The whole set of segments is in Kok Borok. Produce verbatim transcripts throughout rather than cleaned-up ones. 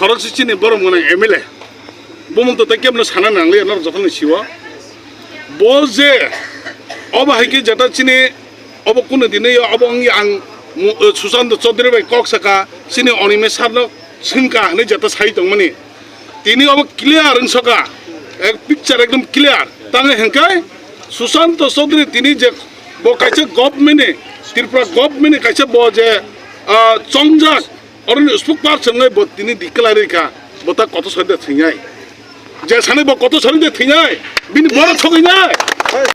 Khoroksa chini borok mwnang M L A. Bumung to tei kebno sana nangli norok jotono siwo. Bo je obo hai khe jeta chini obo kunu dini obo wngya ang mu-, eh, Sushanta Chaudhary bai kok saka chini Onime sarno swngkha hinwi jeta sai tongmani. Tini obo clear wngsoka. Ek picture ekdom clear. Tangwi hwnkhai Sushanta Chaudhary tini je bo kaisa government ni, Tripura government ni kaisa bo je, ah, chongjak, oroni spokesperson wngwi bo tini declare rikha, bo ta koto sori de thwinai. Je sani bo koto sori de thwinai, bini boro thogwinai.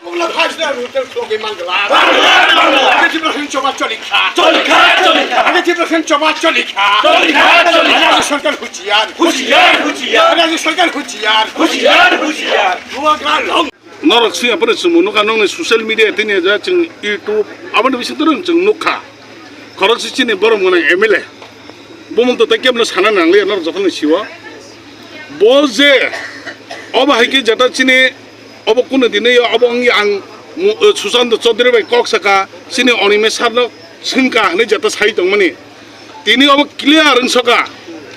Mungla phajna rutel thogwi mangla. Age Tripura hin choba cholikha. Cholikha, cholikha. Age Tripura hin choba cholikha. Cholikha, cholikha. Rajya sarkar huchiyar. Huchiyar, huchiyar. Rajya sarkar huchiyar. Huchiyar, huchiyar. Bubagra long. Norok swi apore chwng nukha nokni social media tini ja chwng YouTube aboni bising toro chwng nukha. Khoroksa chini borok mwnang M L A. Bumung to tei kebno sana nangli norok jotono siwo. Bo je obo hai khe jeta chini obo kunu dini obo wngya ang mu-, eh, Sushanta Chaudhary bai kok saka chini Onime sarno swngkha hinwi jeta sai tongmani. Tini obo clear wngsoka.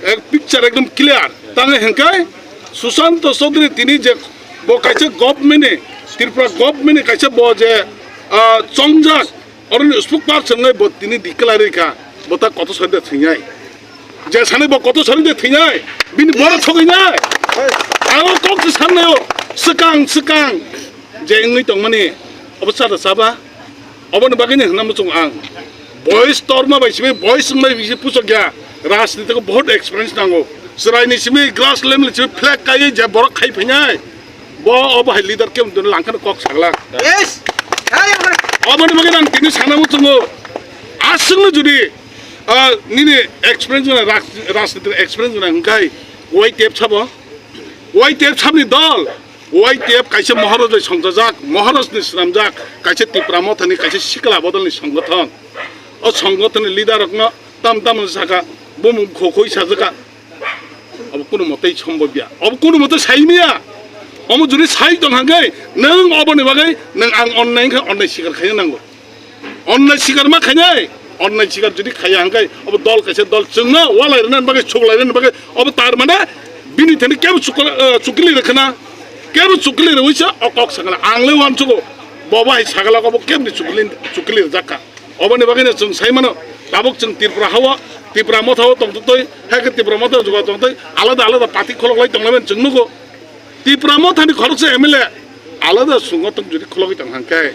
Ek picture ekdom clear. Tangwi hwnkhai Sushanta Chaudhary tini je bo kaisa government ni, Tripura government ni kaisa bo je, ah, chongjak, oroni spokesperson wngwi bo tini declare rikha, bo ta koto sori de thwinai. Je sani bo koto sori de thwinai, bini boro thogwinai. Ang o kok se sannaio, swkang, swkang. Je wngwi tongmani, obo chada chaba, oboni bagwino hwnna muchung ang. Boys torma bai simi, boys wngbai bisi puchok ya. Rajniti ko bahut experience nango. Chwraini simi grass level simi flag kaiwi je borok khai phainai. Bo obo hai leader khe wngtoni langkhano kok sagla. Yes. Oboni bagwi ang tini sana muchungo. Aswkno jodi, ah, nini experience gwnang, raj-, rajniti experience gwnang hwnkhai Y T F sabo. Y T F sabni dol. Y T F kaisa Maharaj bai songchajak, Maharaj ni swnamjak, kaisa Tipra Mothani kaisa sikla bodolni songothon. O songothonni leader rokno tam tam saka, bumung khokoi sajaka. Abo kunu mote sombobya. Abo kunu mote saimya. Omo juri sai tong hangkai, nang oboni bagai, nang ang onnai kha onnai sikar khaina nango. Onnai sikar ma khainai, onnai sikar jodi khaiya hangkai, obo dol kaisa dol chwngno walai rwna bagwi, suklai rwna bagwi, obo tar mane bini thani kebo chukla-, eh, chukli rwkhna, kebo chukli rwisa o kok sakla, ang le uansugo, bo bai sakla obo kebni chukli, chukli rwjakha. Oboni bagwino chwng sai mano, tabuk chwng Tripura hao, Tipra Mothao tongtwtwi, hai khe Tipra Mothao juga tongtwi, alada alada party kholoklai tonglaimani chwng nugo. Tipra Mothani khoroksa M L A, alada sungo tong jodi khologwi tong hangkai.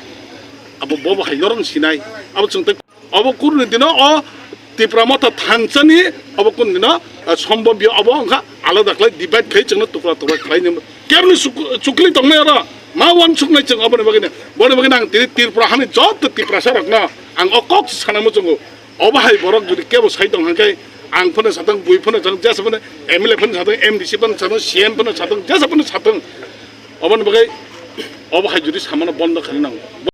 Abo bobo hai norong sinai. Abo chwng tei, abo kurni dino o Tipra Motha thansani, abo kurni dino, ah, sombobya abo wngkha alada khlai divide khai chwngno tukra tukra khlai ni. Kebni suk-, chukli tongnai oro ma uansuknai chwng oboni bagwino. Boni bagwino ang tini Tripura hani joto Tiprasa rokno ang o kok sana muchungo. Obo hai borok jodi kebo sai tong hangkai ang phano satong, bui phano satong, jesa phano M L A phano satong, M D C phano satong, C M phano satong, jesa phano satong. Oboni bagwi obo hai jodi samano bondo khaina nango.